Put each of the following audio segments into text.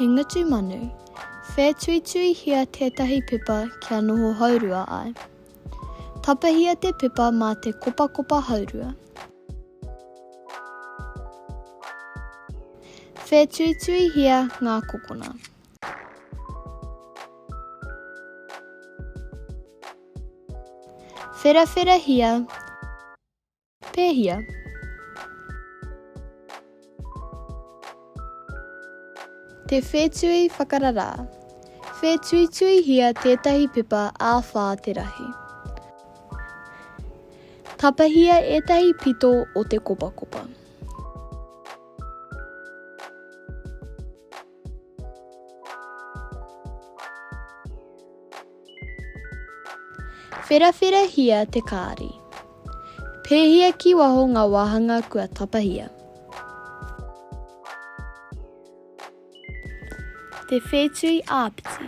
He ngutu manu. Whētuituihia tētahi pepa kia noho haurua ai. Tapahia te pepa mā te kopakopa haurua. Whētuituihia ngā kokona. Wherawherahia. Pēhia? Te whētui whakararā. Whētuituihia tētahi pepa ā-whā te rahi. Tapahia ētahi pito o te kopakopa. Wherawherahia te kāri. Pēhia ki waho ngā wāhanga kua tapahia. Te whētui āpiti.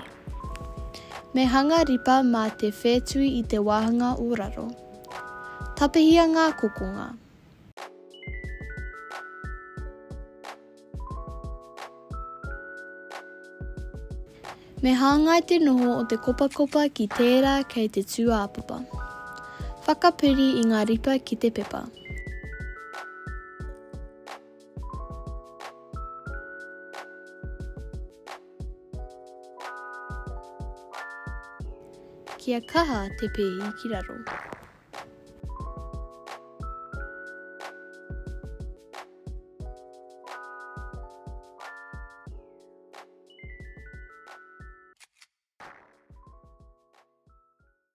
Me hanga ripa mā te whētui i te wāhanga o raro. Tapahia ngā kokonga. Me hāngai te noho o te kopakopa ki tērā kei te tūāpapa. Whakapiri i ngā ripa ki te pepa. Kia kaha te pēhi ki raro.